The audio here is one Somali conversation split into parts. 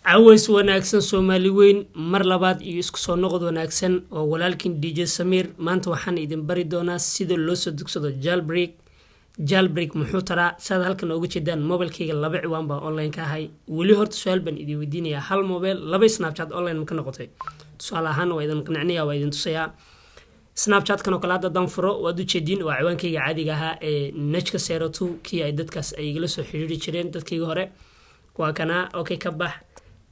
Caways wanaagsan, Soomaali weyn, mar labaad iyo isku soo noqod wanaagsan oo walaalkiin DJ Samiir. Maanta waxaan idin bari doonaa sida loo soo degsado jailbreak. Jailbreak muxuu taraa? Saad halkan ooga jeedaan, mobilkayga laba ciwaan baa online ka ahay weli. Horta su-aal baan idin weydiinayaa: hal mobile laba Snapchat online ma ka noqotay? Tusaale ahaan waa idin qancinaya, waa idin tusayaa. Snapchatkan oo kale hadda haddaan furo, waad ujeediin, waa ciwaankayga caadiga ahaa ee Nejka 02, kii ay dadkaas ay igala soo xiriiri jireen dadkayga hore, waa kanaa. Okay, ka bax.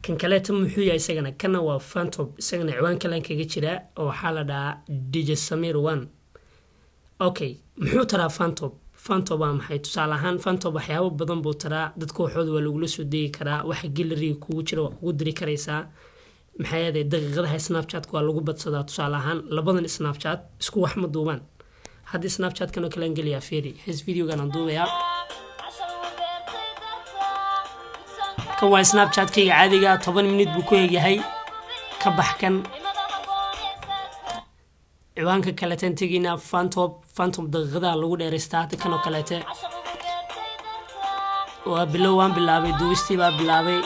Kan kaleeta muxuu yahay isagana? Kana waa Fantob, isagana ciwaan kalean kaga jiraa oo waxaa la dhahaa DJ Samir 1. Okay, muxuu taraa Fantob? Fantob waa maxay? Tusaale ahaan, Fantob waxyaabo badan buu taraa. Dadka waxooda waa lagula soo degi karaa, waxa galleryga kugu jira waa kugu diri karaysaa. Maxay ahayd, daqiiqadaha Snapchatka waa lagu badsadaa. Tusaale ahaan, labadan Snapchat isku wax ma duubaan. Hadda Snapchatkan oo kalean geliyaa, fiiri, hees videogan aan duubayaa. Kan waa Snapchatkayga caadiga, 10 minute buu ku egyahay. Ka bax. Kan ciwaanka kaleetan tegaynaa, Fantob. Fantob daqiiqadaha lagu dheeraystaa. Hadda kan oo kaleete waa bilow, waan bilaabay duubistii baa bilaabay.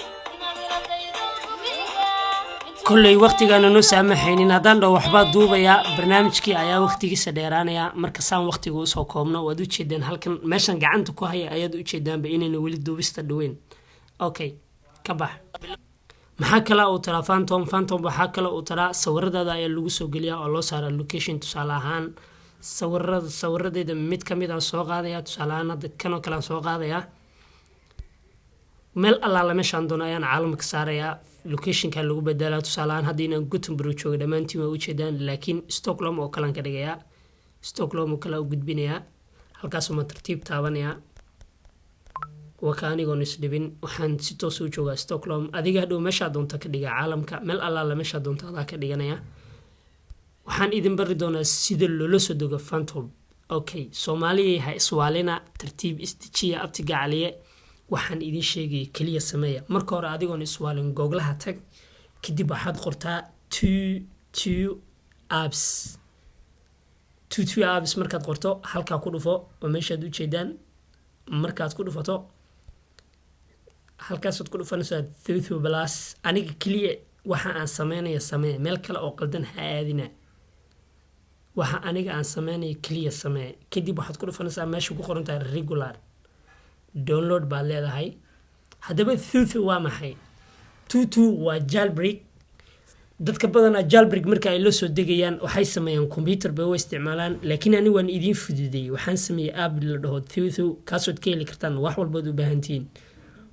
Kolley waqtigaana noo saamaxaynin haddaan dhaho waxbaa duubayaa, barnaamijkii ayaa waqtigiisa dheeraanaya. Marka saan waqtiga usoo koobno, waad ujeedaan halkan meeshan gacanta ku haya ayaad ujeedaanba inayna weli duubista dhaweyn. Okay, ka bax. Maxaa kale uu taraa Phantom? Phantom waxaa kale uu taraa sawiradaada ayaa lagu soo geliyaa oo loo saaraa location. Tusaale ahaan, sawirada, sawiradeeda mid kamid aan soo qaadaya. Tusaale ahaan, hadda kanoo kale aan soo qaadayaa, meel allaala meeshaan doono ayaan caalamka saarayaa, locationka lagu bedelaa. Tusaale ahaan, hadda inaan Gothenburg joogo dhammaantiin waa ujeedaan, laakiin Stockholm oo kalean ka dhigayaa, Stockholm oo kale u gudbinayaa, halkaasuma tartiib taabanayaa. Waa ka anigoon isdhibin, waxaan si toos u joogaa Stockholm. Adiga hadhow meeshaa doonta ka dhiga caalamka, meel allaala meeshaa doonta adaa ka dhiganaya. Waxaan idin bari doonaa sida loola soo dego Phantom. Okay, Soomaaliya, ha iswaalina, tartiib isdejiya, abtiga caliye. Waxaan idin sheegaya keliya sameeya. Marka hore, adigoon iswaalin, Googlaha tag, kadib waxaad qortaa 22 apps. 22 apps markaad qorto, halkaa ku dhufo oo meeshaad ujeedaan. Markaad ku dhufato, halkaasaad ku dhufanaysaa, Thuthue Plus. Aniga keliya waxa aan sameynaya samee, meel kale oo qaldan ha aadina. Waxa aniga aan sameynaya keliya samee. Kadib waxaad ku dhufanaysaa meesha ku qoran tahay regular download baad leedahay. Haddaba Thuthue waa maxay? Tutu waa jailbreak. Dadka badanaa jailbreak marka ay la soo degayaan waxay sameeyaan computer bay u isticmaalaan, laakiin ani waan idiin fududeeyey. Waxaan sameeyey app la dhaho Thuthue, kaasood ka heli kartaan wax walbaad u baahantihiin.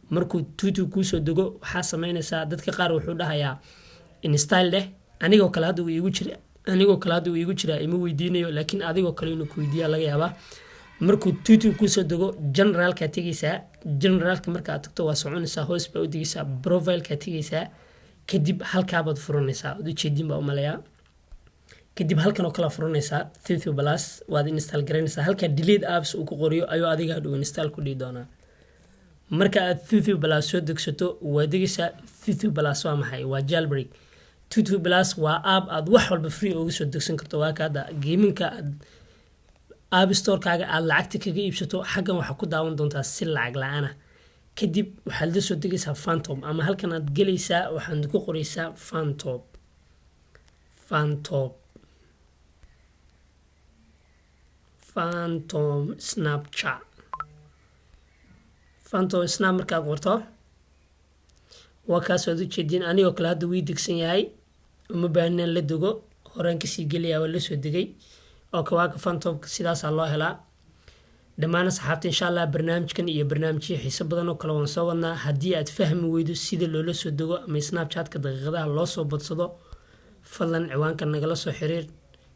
Markuu Tutu kuusoo dego, waxaa sameynaysaa, dadka qaar wuxuu dhahayaa install leh. Anigoo kale hadda uu iigu jira, anigoo kale hadda uu iigu jiraa, ima weydiinayo, laakiin adigoo kale inuu ku weydiiyaa laga yaabaa. Markuu Tutu kuusoo dego, generalkaa tegaysaa. Generalka marka aad tagto, waa soconaysaa, hoos baa u degaysaa, profilkaa tegaysaa, kadib halkaabaad furanaysaa. Waad ujeedin baa umaleeyaa. Kadib halkan oo kala furanaysaa Thuthue Plus, waad install garaynaysaa. Halka delete apps uu ku qoriyo ayuu adiga hadhow install ku dhihi doonaa. Marka aad Thuthue Plus soo degsato, waa degaysaa. Thuthue Plus waa maxay? Waa jailbreak. Thuthue Plus waa app aad wax walba free uga soo degsan karto. Waa ka hadda gaminka aad App Storekaaga aad lacagta kaga iibsato, xaggan waxaa ku daawan doontaa si lacag la-aan ah. Kadib waxaad la soo degaysaa Phantom, ama halkan aad gelaysaa, waxaad ku qoraysaa Phantom, Phantom, Phantom Snapchat. Phantom Snap markaad qorto, waa kaas, waad ujeediin. Anigoo kale hadda wii degsan yahay, uma baahnaan la dego, horaan kasii gelayaa, waa la soo degay. Oo kawaaka Phantomka sidaasaa loo helaa. Dhammaan asxaabta, insha Allah barnaamijkan iyo barnaamijyo xiiso badan oo kale waan soo wadnaa. Haddii aad fahmi weydo sida loola soo dego ama Snapchatka daqiiqadaha loo soo badsado, fadlan ciwaanka nagala soo xiriir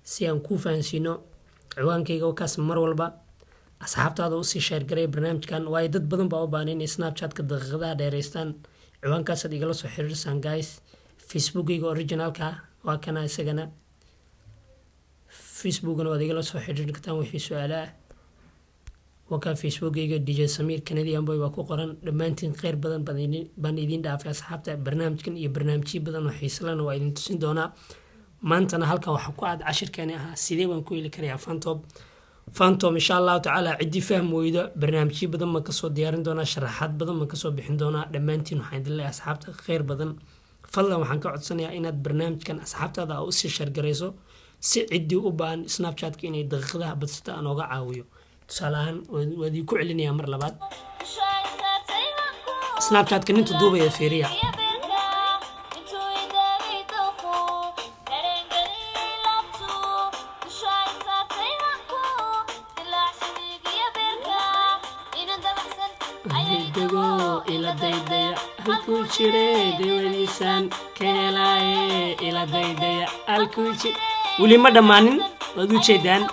si aan kuu fahansiino. Ciwaankayga kaas. Mar walba asxaabtaada usii share garay barnaamijkan, waayo dad badan baa u baahan inay Snapchatka daqiiqadaha dheeraystaan. Ciwaankaasaad igala soo xiriirsaan, guys. Facebookayga originalka waa kana isagana, Facebookna waad igala soo xiriiri kartaan wixii su-aale ah. Wakaa Facebookayga, DJ Samiir Canadian Boy baa ku qoran. Dhammaantiin kheyr badan baan idiin dhaafay, asxaabta. Barnaamijkan iyo barnaamijyo badan oo xiisalena waa idin tusin doonaa. Maantana halkan waxaa ku aad cashirkeeni ahaa sidee baan ku heli karayaa Fantob. Phantom. Insha Allahu tacaala, ciddii fahmi weyda barnaamijyo badan baan kasoo diyaarin doonaa, sharaxaad badan baan kasoo bixin doonaa. Dhammaantiin waxaan idin leeyahay, asxaabta, kheyr badan. Fadlan waxaan ka codsanayaa inaad barnaamijkan asxaabtaada aa usii share garayso, si ciddii u baahan Snapchatka inay daqiiqadaha badsato aan ooga caawiyo. Tusaale ahaan, waa idinku celinayaa mar labaad Snapchatka ninta duubaya, fiiriya. Dego ila daydaya, halkuu jire dawadiisaan ka helaaye, ila daydaya halkuu jire. Weli ma dhammaanin, waad u jeedaan.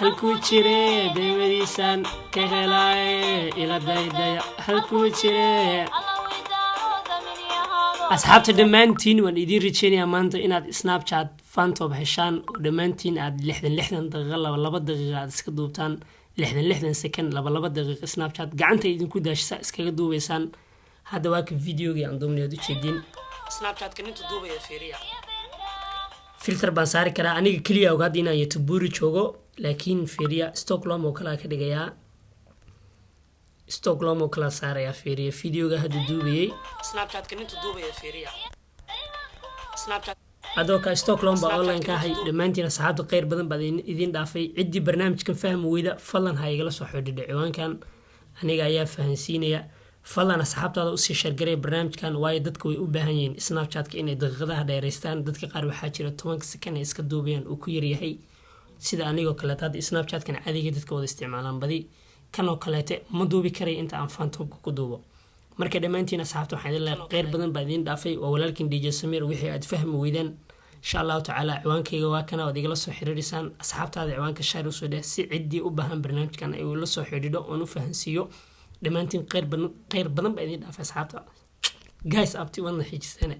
Halkuu jire dawadiisaan ka helaaye, ila daydaya halkuu jire. Asxaabta dhammaantiin, waan idiin rajeynayaa maanta inaad Snapchat Phantom heshaan oo dhammaantiin aad 60 60 daqiiqo, 2 2 daqiiqa aad iska duubtaan, 60 60 second, 2 2 daqiiqa Snapchat gacanta idinku daashisa iskaga duubaysaan. Hadda waa ka videogii aan duubnay, aad ujeediin Snapchatka ninta duubaya, fiiriya. Filter baan saari karaa aniga keliya og hadda inaan Göteborg joogo, laakiin fiiriya, Stockholm oo kalaa ka dhigayaa, Stockholm oo kala saarayaa. Fiiriya videoga hadda duubayay, Snapchatka ninta duubaya, fiiriya. Snapchat adoo ka Stockholm baa online ka ahay. Dhammaantiin asxaabta, kheyr badan baad idin dhaafay. Ciddii barnaamijkan fahmi weyda, fadlan ha igala soo xidhiidha ciwaankan, aniga ayaa fahansiinaya. Fadlan asxaabtaada usii share garaya barnaamijkan, waayo dadka way u baahan yihiin Snapchatka inay daqiiqadaha dheeraystaan. Dadka qaar waxaa jira 10-ka second ay iska duubayaan uu ku yaryahay, sida anigoo kaleeto. Hadda Snapchatkan caadiga dadka wada isticmaalaan badi, kanoo kaleete ma duubi karay inta aan Phantomka ku duubo. Marka dhammaantiin asxaabta, waxaan idin leeyahay kheyr badan baa idiin dhaafay. Waa walaalkin DJ Samir. Wixii aad fahmi weydaan, insha Allahu tacaala, ciwaankayga waa kana, waad igala soo xiriirisaan. Asxaabtaada ciwaanka share usoo dheh, si ciddii u baahan barnaamijkan ay ula soo xidhiidho oon u fahansiiyo. Dhammaantiin kheyr badan, kheyr badan baa idiin dhaafay, asxaabta. Guys, abti wadna xijisteene.